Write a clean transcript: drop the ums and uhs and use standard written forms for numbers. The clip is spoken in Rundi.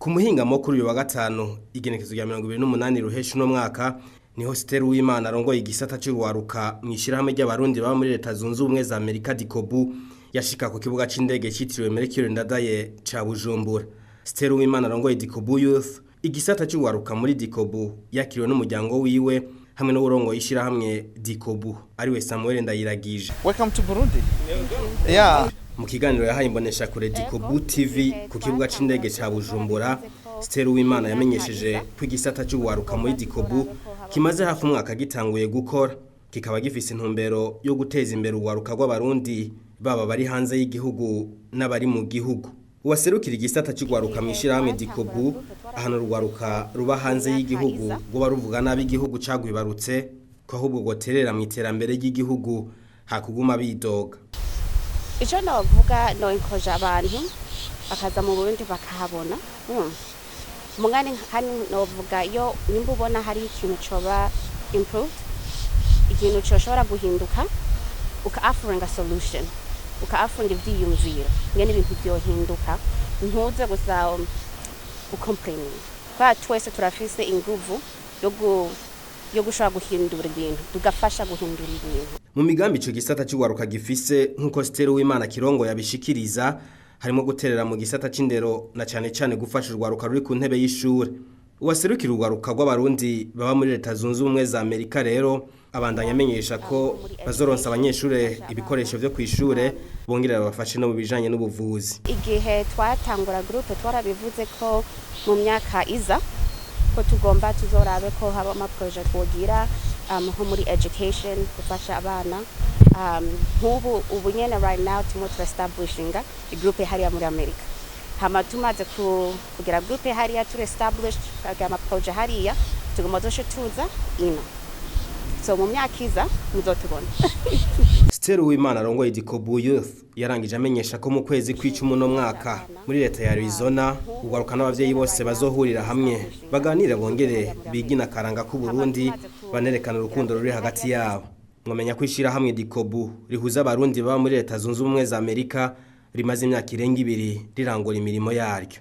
Ku muhingamo kuri uyu wa gatanu, igenekezo rya 28 Ruheshi uno mwaka, niho Stella Uwimana arongoye igisata c'urwaruka mw'ishirahamwe ry'Abarundi baba muri Leta Zunze Ubumwe za Amerika DICOBU yashika ku kibuga c'indege citiriwe Melchior Ndadaye ca Bujumbura. Stella Uwimana arongoye DICOBU Youth, igisata c'urwaruka muri DICOBU, yakiriwe n'umuryango wiwe hamwe n'uwurongoye ishirahamwe DICOBU ariwe Samuel Ndayiragije. Welcome to Burundi. Yeah. Mu kiganiro yahaye imboneshakure DICOBU TV ku kibuga c'indege ca Bujumbura, Stella Uwimana yamenyesheje ko igisata c'urwaruka muri DICOBU kimaze hafi umwaka gitanguye gukora, kikaba gifise intumbero yo guteza imbere urwaruka rw'Abarundi, baba bari hanze y'igihugu n'abari mu gihugu. Uwaserukira igisata c'urwaruka mw'ishirahamwe DICOBU ahantu urwaruka ruba hanze y'igihugu rwoba ruvuga nabi igihugu cagwibarutse, ko ahubwo rwoterera mw'iterambere ry'igihugu hakuguma bidoga. Icyo navuga, noencourage abantu bakaza mu Burundi bakahabona. Mugani kandi novuga, iyo nimba ubona hari ikintu coba improved, ikintu coshobora guhinduka, uka offering a solution, uka offering ivyiyumviro ngene ibintu vyohinduka, ntuze gusa ucomplaining, kubera twese turafise inguvu yo gushobora guhindura ibintu, tugafasha guhindura ibintu. Mu migambi ico gisata c'urwaruka gifise, nk'uko Stella Uwimana Kirongo yabishikiriza, harimo guterera mu gisata c'indero na cane cane gufasha urwaruka ruri ku ntebe y'ishure. Uwaserukira urwaruka rw'Abarundi baba muri Leta Zunze Ubumwe za Amerika rero abandanya amenyesha ko bazoronsa abanyeshure ibikoresho vyo kw'ishure, bongera babafashe no mu bijanye n'ubuvuzi. Igihe twatangura groupe, twarabivuze ko mu myaka iza ko tugomba tuzorabe ko haba amaprojet twogira nko muri education, gufasha abana. Nk'ubu ubu nyene right now turimo turaestablishinga igroupe hariya muri Amerika. Hama tumaze kugira groupe hariya, turi established, tukagira amaprojet hariya, tugomba duce tuza ino. So mu myaka iza muzotubona. Stella Uwimana arongoye DICOBU Youth yarangije amenyesha ko mu kwezi kw'icumi uno mwaka muri leta ya Arizona urwaruka n'abavyeyi bose bazohurira hamwe, baganire, bongere bigina akaranga k'u Burundi, banerekana urukundo ruri hagati yabo. Mwamenya ko ishirahamwe DICOBU rihuza Abarundi baba muri Leta Zunze Ubumwe za Amerika rimaze imyaka irenga 2 rirangura imirimo yaryo.